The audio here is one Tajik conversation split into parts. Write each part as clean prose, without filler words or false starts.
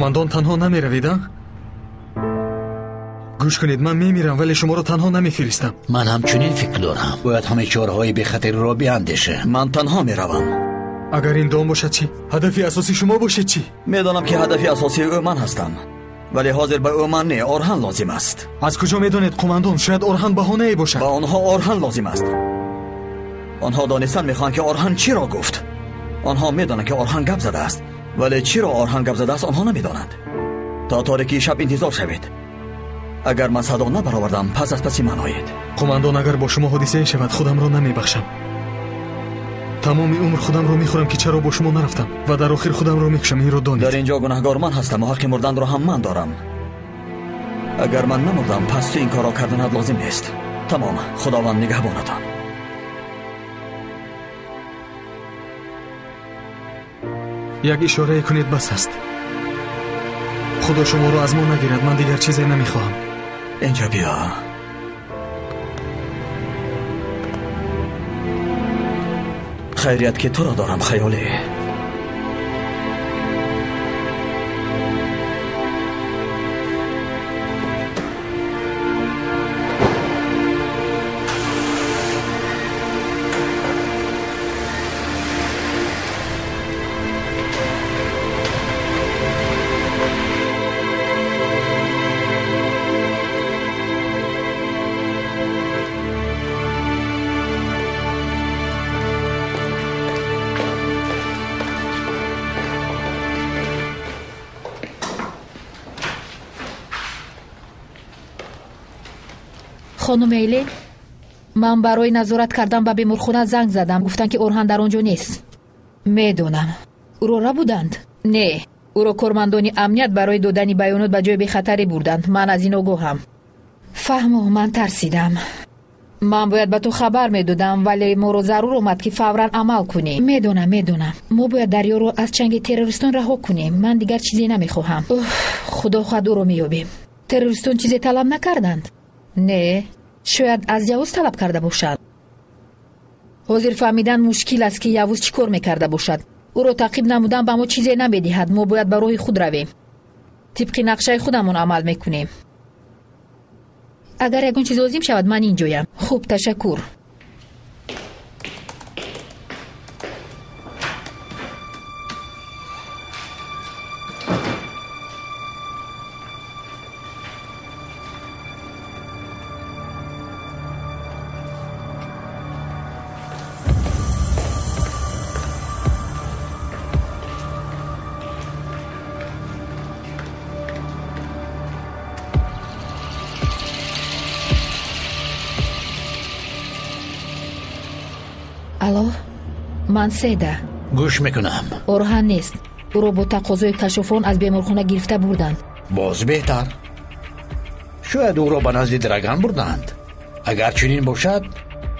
Қумандон, танҳо намеравед, а? Гӯш кунед, ман мемирам, вале шуморо танҳо намефиристам. Ман ҳамчунин фикр дорам. Бояд ҳамаи чораҳои бехатариро биандешем. Ман танҳо меравам. Агар ин дом бошад чӣ? Ҳадафи асосӣ шумо бошед чӣ? Медонам ки ҳадафи асосии ӯ ман ҳастам, вале ҳозир ба ӯ ман не, Орҳан лозим аст. Аз куҷо медонед, қумандон? Шояд Орҳан баҳонае бошад. Ба онҳо Орҳан лозим аст. Онҳо донистан мехоҳанд, ки Орҳан чиро гуфт. Онҳо медонанд, ки Орҳан гап задааст, вале чиро Орҳан гап задааст онҳо намедонанд. То торикии шаб интизор шавед. Агар ман садо набаровардам, пас аз паси ман оед. Қумандон, агар бо шумо ҳодисае шавад, худамро намебахшам. Тамоми умр худамро мехӯрам, ки чаро бо шумо нарафтам ва дар охир худамро мекушам. Инро донед. Дар инҷо гунаҳгор ман ҳастам ва ҳаққи мурданро ҳам ман дорам. Агар ман намурдам, пас ту ин корро карданат лозим нест. Тамом, Худованд нигаҳбонатон. Як ишорае кунед, бас аст. Худо шуморо аз мо нагирад, ман дигар чизе намехоҳам. Инҷо биё. Хайрият ки туро дорам, хаёле. Хонум Эйлин, ман барои назорат кардан ба беморхона занг задам. Гуфтанд, ки Орҳан дар он ҷо нест. Медонам. Ӯро рабуданд? Не, ӯро кормандони амният барои додани баёнот ба ҷои бехатарӣ бурданд. Ман аз ин огоҳам. Фаҳмо, ман тарсидам. Ман бояд ба ту хабар медодам, вале моро зарур омад, ки фавран амал кунем. Медонам, медонам. Мо бояд дарёро аз чанги террористон раҳо кунем. Ман дигар чизе намехоҳам. Худо хоҳад ӯро меёбем. Террористон чизе талаб накарданд? Не, шояд аз Явуз талаб карда бошад. Ҳозир фаҳмидан мушкил аст, ки Явуз чӣ кор мекарда бошад. Ӯро таъқиб намудан ба мо чизе намедиҳад. Мо бояд ба роҳи худ равем. Тибқи нақшаи худамон амал мекунем. Агар ягон чиз лозим шавад, ман инҷоям. Хуб, ташаккур. Алло, ман Седа. Гӯш мекунам. Орҳан нест. Ӯро бо тақозои кашофон аз беморхона гирифта бурданд. Боз беҳтар. Шояд ӯро ба назди Драган бурданд. Агар чунин бошад,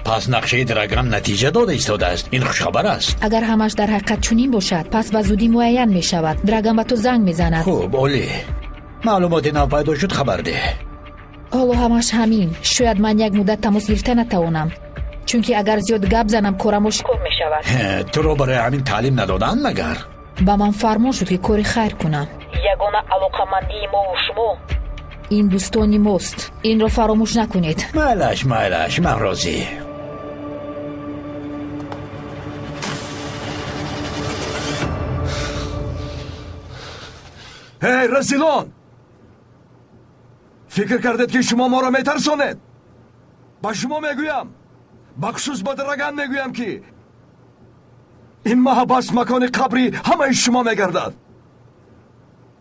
пас нақшаи Драган натиҷа дода истодааст. Ин хушхабар аст. Агар ҳамаш дар ҳақиқат чунин бошад, пас ба зудӣ муайян мешавад. Драган ба ту занг мезанад. Хуб, олӣ. Маълумоти нав пайдо шуд, хабар деҳ. Ҳоло ҳамаш ҳамин. Шояд ман як муддат тамос гирифта натавонам. Чунки агар зиёд гап занам, корам ошкор мешавад. Туро барои ҳамин таълим надоданд магар? Ба ман фармон шуд, ки кори хайр кунам. Ягона алоқамандии мову шумо ин дӯстони мост. Инро фаромӯш накунед. Майлаш, майлаш, ман розӣ. Эй, разилон! Фикр кардед, ки шумо моро метарсонед? Ба шумо мегӯям, бахусус ба Драган мегӯям, ки ин маҳбас макони қабри ҳамаи шумо мегардад.